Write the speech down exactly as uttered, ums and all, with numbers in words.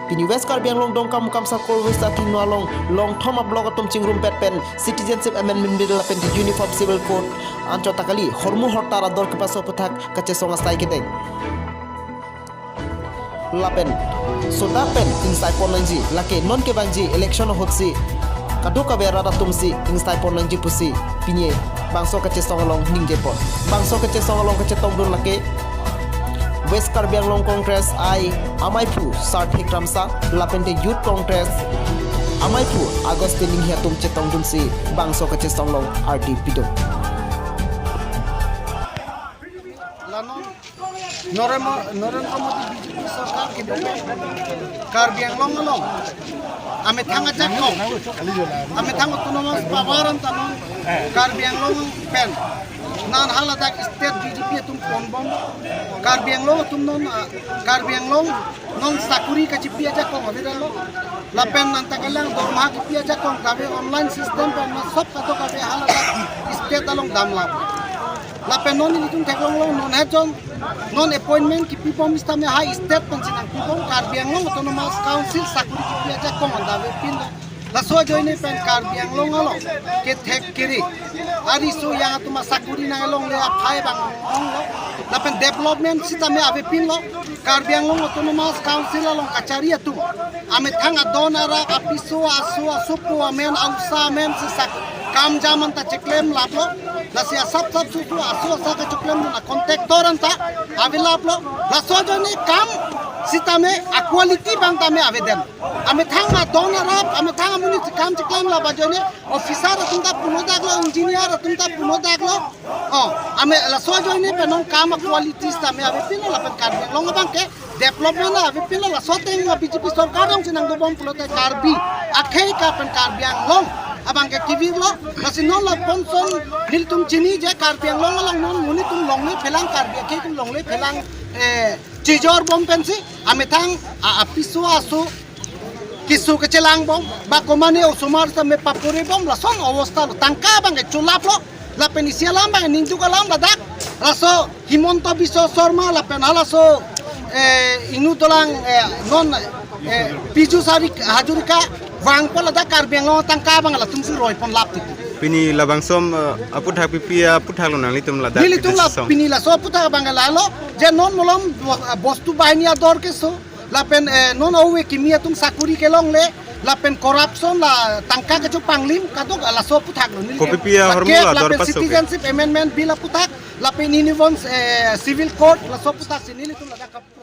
Pini West Karbi Anglong Dongkamukam Circle West athengno along longthom a-block atum chingrumpet pen Citizenship Amendment Bill lapen Uniform Civil Code anchot ta kali, hormu hortar ador kepaso aputhak kachesong asai kedeng. Lapen sodak pen ingsai pon nangji, lake non kevangji election ahutsi kadokave arat atumsi ingsai pon nangji pusi pini bangso kachesong along ningje pon. Bangso kachesong along kachetongdun lake West Karbi Anglong Congress I amaiphu Sarthik Ramsa lapente Youth Congress amaiphu Augustine Inghi atum chetongdunsi bangso kachesong along ardi pidun. Lanon Narendra, Narendra Modi B J P sorkar kedo Karbi Anglong along amethang ajakong, amethang autonomous power anta non Karbi Anglong pen non haladak state B J P atum ponbom. Karbi Anglong atum non, ah, Karbi Anglong non sakuri kachipi ajakong avedetlo. Lapen anta kalang dorma kipi ajakong kave online system pen ma sob kadokave haladak state along damlo. Lapen non ilitum theklonglo non het jon non appointment kipibom sitame ha state pensi nangpibom, Karbi Anglong Autonomous Council sakuri kipi ajakong anta avepinlo. Laso ajoine pen Karbi Anglong along kethek kere ariso yang atum asakuri nanglongle aphai abang onglo. Lapen development sitame avepinlo. Karbi Anglong Autonomous Council along kachari atum amethang adon arak apiso aso asopo amen aosa amen si sak kam jam anta cheklemlaplo. Lasi asap sap susu aso asa kacheklem na contractor anta avelaplo. Laso ajoine kam sitame a-quality abang tame avedet. Amethang adon arak, amethang amonit si kam cheklemlap ajoine officer atum ta punodaklo, engineer atum ta punodaklo. Oh, ame laso ajoine pen non kam a-quality sitame avepinlo lapen Karbi Anglong abangke development avepinlo. Laso ateng B J P sorkar jongsi nangdobom pulote Karbi akhei ka pen Karbi Anglong abangke kevirlo. Lasi non lapuson nelitum chini je Karbi Anglong along non monit atum longle phelang, Karbi akhei atum longle phelang, eh, chijorbom pensi amethang a-, apiso aso keso kachelangbom, ba komane osomar sitame papurebom, lason awostha lo. Tangka abangke cholaplo. Lapen isi alam abang ningduk alam ladak. Laso Himanta Biswa Sarma lapen halaso, eh, ingnu dolang, eh, non, eh, Piju Sarik Hazarika vangpo ladak Karbi Anglong tangka abang latumsi roiponlap titi. Pini labangso, eh, aputhak pipi aputhak lo nanglitum ladak nelitum la kachesong. Pini laso aputhak abang lalo je non malom bo-, bostu bahini ador keso. Lapen, eh, non ove kimi atum sakuri kelongle, lapen corruption la tangka kachepanglim kadok laso aputhak lo. Neli kopi ke-, pia hormu paket la lapen dorpaso ke? Citizenship Amendment Bill aputhak, lapen Uniform, eh, Civil Code laso aputhak si nelitum ladak kap-